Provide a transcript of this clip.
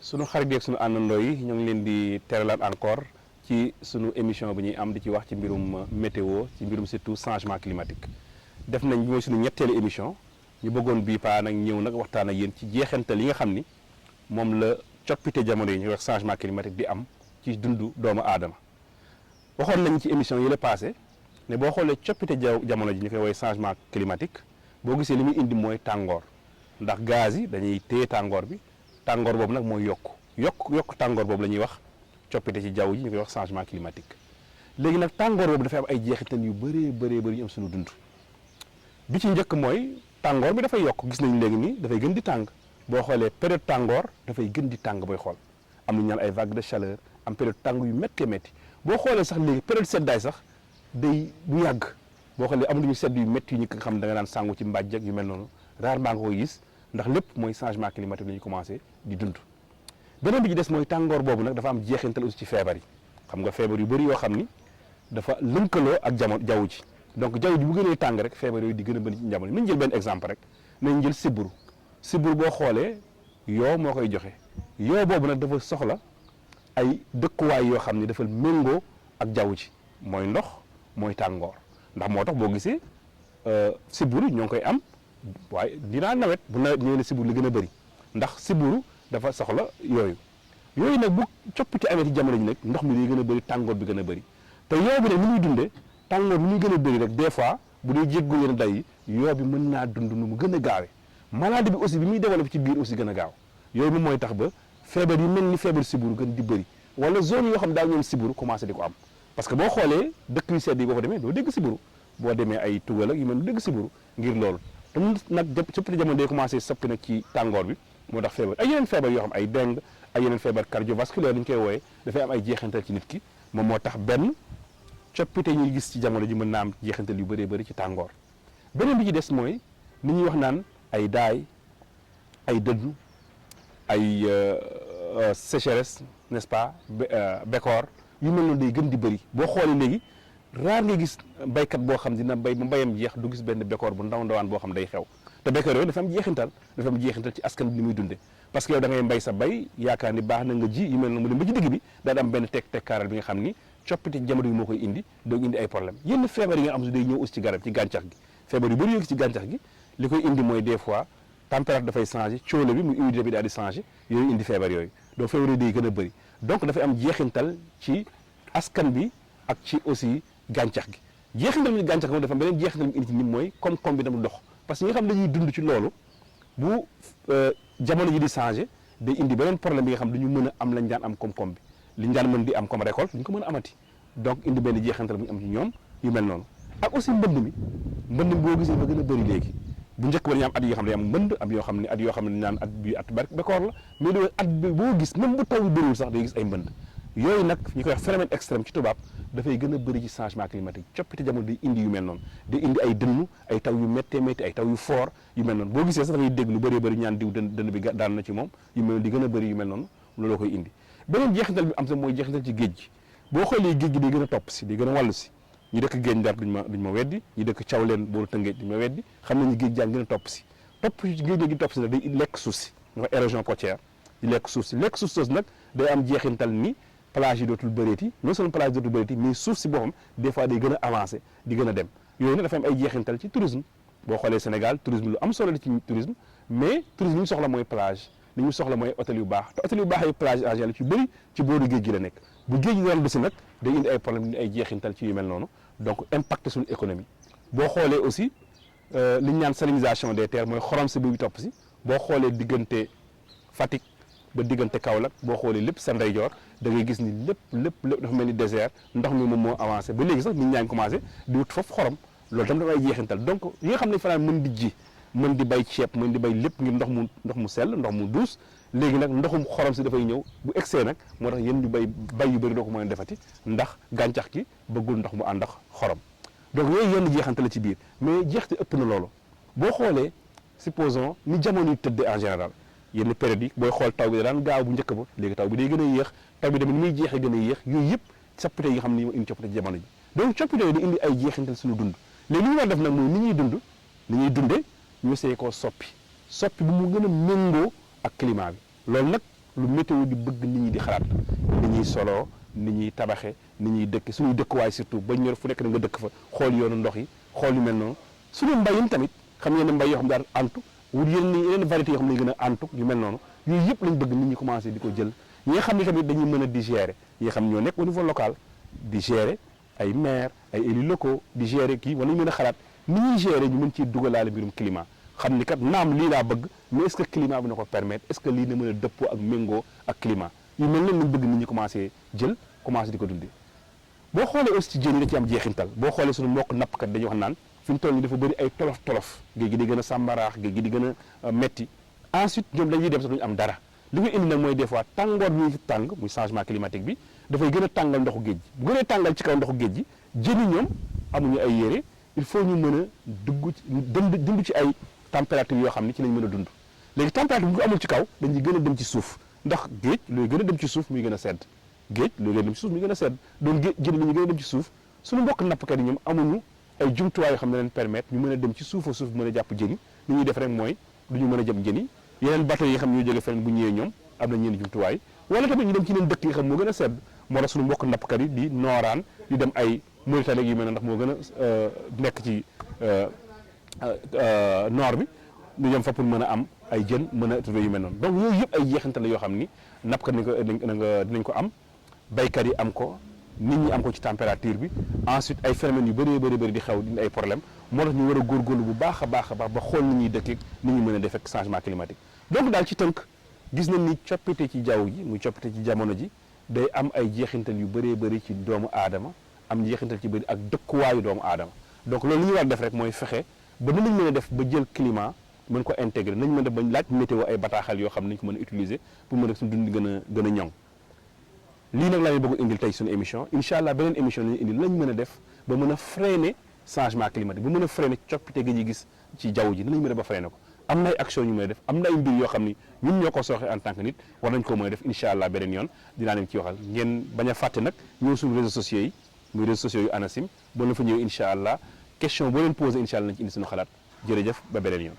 sunu xarit yeeg sunu àndandoo yi ñoo ngi leen di teralaat encore ci sunu émission bi ñuy am di ci wax ci mbirum météo ci mbirum surtout changement climatique def nañ bi mooy sunu ñetteelu émission ñu bëggoon bii paa nag ñëw nag waxtaan ak yéen ci jeexantal yi nga xam ni moom la coppite jamono yi ñu wax changement climatique di am ci dundu doomu aadama waxoon nañ ci émission yi la passé ne boo xoolee coppite jamono ji ñu koy woowee changement climatique boo gisee li muy indi mooy tàngoor ndax gaz yi dañuy téye tàngoor bi tàngoor boobu nag mooy yokk tàngoor boobu la ñuy wax coppite ci jaww ji ñu koy wax changement climatique léegi nag tàngoor boobu dafay am ay jeexital yu bëree yu am suñu dund bi ci njëkk mooy tàngoor bi dafay yokk gis nañ léegi nii dafay gën di tàng boo xoolee période tàngoor dafay gën di tàng booy xool am nañu naan ay vague de chaleur am période tàng yu méttee métti boo xoolee sax léegi période seddaay sax day du yàgg boo xoolee am nañu sedd yu métti yu ñu ko xam da nga daan sàngu ci mbàjj ak yu mel noonu rarement nga koy gis ndax lépp mooy changement climatique la ñu commencé di dund beneen bi ci des mooy tàngoor boobu nag dafa am jeexintal aussi ci feebar yi xam nga feebar yu bëri yoo xam ni dafa lënkaloo ak jaww ji donc jaww ji bu gënee tàng rek feebar yooyu di gën a bëri ci jamono nañ jël benn exemple rek nañ jël sibbiru boo xoolee yoo moo koy joxe yoo boobu nag dafa soxla ay dëkkuwaay yoo xam ni dafa méngoo ak jaww ji mooy ndox mooy tàngoor ndax moo tax boo gisee sibbiru ñoo ngi koy am waaye dinaa nawet bu nawet ñëwee ne sibbiru li gën a bëri ndax sibbiru dafa soxla yooyu nag bu coppite amee ci jamono ji nag ndox mi day gën a bëri tàngoor bi gën a bëri te yoo bi nag ni muy dundee tàngoor bi muy gën a bëri rek des fois bu dee jéggul yenn day yi yoo bi mën naa dund nu mu gën a gaawee maladie bi aussi bi muy développé ci biir aussi gën a gaaw yooyu moom mooy tax ba feebar yi mel ni feebar sibbiru gën di bëri wala zone yoo xam daal ñoom sibbiru commencé di ko am parce que boo xoolee dëkk yu sedd yi boo fa demee doo dégg sibbiru boo demee ay Tugal ak yu mel du dégg sibbiru ngir loolu te nag coppite jamono day commencé soppi nag ci tàngoor bi moo tax feebar ay yeneen feebar yoo xam ay dengue ay yeneen feebar cardiovasculaire li ñu koy wooyee dafay am ay jeexantal ci nit ki moom moo tax benn coppite ñuy gis ci jamono ji mën naa am jeexantal yu bëree bëri ci tàngoor beneen bi ci des mooy ni ñuy wax naan ay daay ay dëddu ay sécheresse n'est-ce pas bekkoor yu mel noonu day gën di bëri boo xoolee léegi raar nga gis baykat boo xam dina bay ba mbayam jeex du gis benn bekkoor bu ndawaan boo xam day xew te bekkoor yooyu dafa am jeexintal ci askan bi ni muy dunde parce que yow da ngay mbay sa bay yaakaar ni baax na nga ji yu mel noonu mu dem ba ci digg bi daa am benn tekkaaral bi nga xam ni coppite jamono yi moo koy indi doo indi ay problème yenn feebar yi nga xam si day ñëw aussi ci garab ci gàncax gi feebar yu bëri yoo gis ci gàncax gi li koy indi mooy des fois température dafay changé cóolóol bi muy humidité bi daal di changé yooyu indi feebar yooyu donc feebar yi day gën a bëri donc dafay am jeexintal ci askan bi ak ci aussi gàncax gi jeexintal bi gàncax gi dafa am beneen jeexintal bi indi ci nit mooy koom-koom bi dam dox parce que ñi nga xam dañuy dund ci loolu bu jamono ji di changé day indi beneen problème bi nga xam dañu mën a am lañ daan am koom-koom bi liñ daan mën di am comme récolte duñ ko mën a amati donc indi benn jeexintal bu ñu am ci ñoom yu mel noonu ak aussi mbënd mi boo gisee ba gën a bëri léegi bu njëkk ba dañu am at yoo xam ne am mbënd am yoo xam ne at yoo xam ne dañu naan at bi at bekkoor la mais loolu at bi boo gis même bu taw bi bëriwul sax day gis ay mbënd yooyu nag ñu koy wax phénomène extrême ci tubaab dafay gën a bëri ci changement climatique coppite jamono day indi yu mel noonu day indi ay dënnu ay taw yu méttee métti ay taw yu fort yu mel noonu boo gisee sax dafay dégg lu bëree bëri ñaan diw dënn bi daan na ci moom yu mel di gën a bëri yu mel noonu looloo koy indi beneen jeexintal bi am sax mooy jeexintal ci géej gi boo xoolee géej gi day gën a topp si day gën a wàllu si ñi dëkk géej ndar duñ ma weddi ñi dëkk caw leen booru tëngéej duñ ma weddi xam nañu géej jaan gën a topp si géej gi topp si nag day lekk suuf si ñu wax érosion côtière di lekk suuf si soosu nag day am jeexintal ni plage yi dootul bëreeti non seulement plage dootul bëreeti mais suuf si boppam des fois day gën a avancé di gën a dem yooyu nag dafa am ay jeexintal ci tourisme boo xoolee Sénégal tourisme lu am solo la ci tourisme mais tourisme li ñu soxla mooy plage li ñu soxla mooy hôtel yu baax te hôtel yu baax ay plage en général ci bëri ci booru géej gi la nekk bu géej gi doon bisi nag day indi ay problème indi ay jeexintal ci yu mel noonu donc impacté suñu économie boo xoolee aussi li ñu naan salinisation des terres mooy xorom si buy topp si boo xoolee diggante Fatick ba diggante Kaolack boo xoolee lépp sa ndeyjoor da ngay gis ni lépp dafa mel ni désert ndox mi moom moo avancé ba léegi sax nit ñaa ngi commencé di wut foofu xorom loolu tam dafa ay jeexintal donc yi nga xam ne fanaan mën di ji mën di bay ceeb mën di bay lépp ngir ndox mu sell ndox mu duus léegi nag ndoxum xorom si dafay ñëw bu excès nag moo tax yéen ñu bay yu bëri doo ko mën a defati ndax gàncax gi bëggul ndox mu ànd ak xorom donc yooyu yenn jeexante la ci biir mais jeexte ëpp na loolu boo xoolee supposons ni jamono yi tëddee en général yenn période yi booy xool taw bi daan gaaw bu njëkk ba léegi taw bi day gën a yéex taw bi tamit ni muy jeexee gën a yéex yooyu yëpp coppite yi nga xam ne indi coppite ci jamono ji donc coppite yooyu di indi ay jeexintal suñu dund léegi li ñu war def nag mooy ni ñuy dundee ñu essayé koo soppi bu mu gën a méngoo ak climat bi loolu nag lu météo di bëgg nit ñi di xalaat nit ñuy solo nit ñuy tabaxe nit ñuy dëkk suñuy dëkkuwaay surtout ba ñor fu nekk da nga dëkk fa xool yoonu ndox yi xool yu mel noonu suñu mbayin tamit xam ngeen ne mbay yoo xam daal antu wut yeneen variétés yoo xam ne gën a antu yu mel noonu yooyu yëpp lañ bëgg nit ñi commencé di ko jël ñi nga xam ne tamit dañuy mën a di gérer ñi nga xam ñoo nekk au niveau local di gérer ay maire ay élus locaux di gérer kii war nañu mën a xalaat ni ñuy gérer ñu mën ciy dugalaale mbirum climat xam ni kat naam lii laa bëgg mais est-ce que climat bi na ko permettre est-ce que lii na mën a dëppoo ak méngoo ak climat yu mel noonu lañ bëgg nit ñi commencé jël commencé di ko dundee boo xoolee aussi ci jën yi da ci am jeexintal boo xoolee suñu mbokk nappkat dañuy wax naan fi mu toll nii dafa bëri ay tolof géej gi di gën a sàmbaraax géej gi di gën a metti ensuite ñoom dañuy dem sax duñu am dara li koy indi nag mooy des fois tàngoor bi ñuy tàng muy changement climatique bi dafay gën a tàngal ndoxu géej gi bu gënee tàngal ci kaw ndoxu géej gi jën yi ñoom amuñu ay yére il faut ñu mën a dugg ci dund ci ay température yoo xam ni ci lañ mën a dund léegi température bu ko amul ci kaw dañuy gën a dem ci suuf ndax géej looy gën a dem ci suuf muy gën a sedd géej looy gën a dem ci suuf muy gën a sedd donc géej jën li ñu gën a dem ci suuf suñu mbokk nappkat yi ñoom amuñu ay jumtuwaay yoo xam ne leen permettre ñu mën a dem ci suufa suuf mën a jàpp jën yi li ñuy def rek mooy du ñu mën a jëm jën yi yeneen bateau yi xam ne ñoo jóge feneen bu ñëwee ñoom am na ñeen jumtuwaay wala tamit ñu dem ci leen dëkk yi xam moo gën a sedd moo tax suñu mbokk nappkat yi di nooraan di dem ay Mauritanie yu mel ne ndax moo gën a nekk ci nord bi ñu dem fa pour mën a am ay jën mën a tuddee yu mel noonu donc yooyu yëpp ay jeexantal la yoo xam ni nappkat dinañ ko am baykat yi am ko nit ñi am ko ci température bi ensuite ay phénomènes yu bëri di xew di ay problème moo tax ñu war a góorgóorlu bu baax a baax ba xool ni ñuy dëkk ni ñu mën a def ak changement climatique donc daal ci tënk gis nañ ni coppite ci jaww ji muy coppite ci jamono ji day am ay jeexintal yu bëri ci doomu aadama am jeexintal ci bëri ak dëkkuwaayu doomu aadama donc loolu li ñu war a def rek mooy fexe ba nañ mën a def ba jël climat mën ko intégrer nañ mën a def ba laaj météo ay bataaxal yoo xam ne nañ ko mën a utiliser pour mën a suñu dund gën a ñoŋ lii nag laa leen bëgg indil tey suñu émission incha allah beneen émission la ñu indil lañ mën a def ba mën a freiner changement climatique ba mën a freiner coppite gi ñuy gis ci jaww ji nañ mën a ba freiner ko am na ay action ñu mën a def am na ay mbir yoo xam ni ñun ñoo ko sooxe en tant que nit war nañ ko mën a def incha allah beneen yoon dinaa leen ci waxal ngeen bañ a fàtte nag ñëw suñu réseaux sociaux yi muy réseaux sociaux yu ANACIM boo leen fa ñëwee incha allah question boo leen posé incha allah nañ ci indi suñu xalaat jërëjëf ba beneen yoon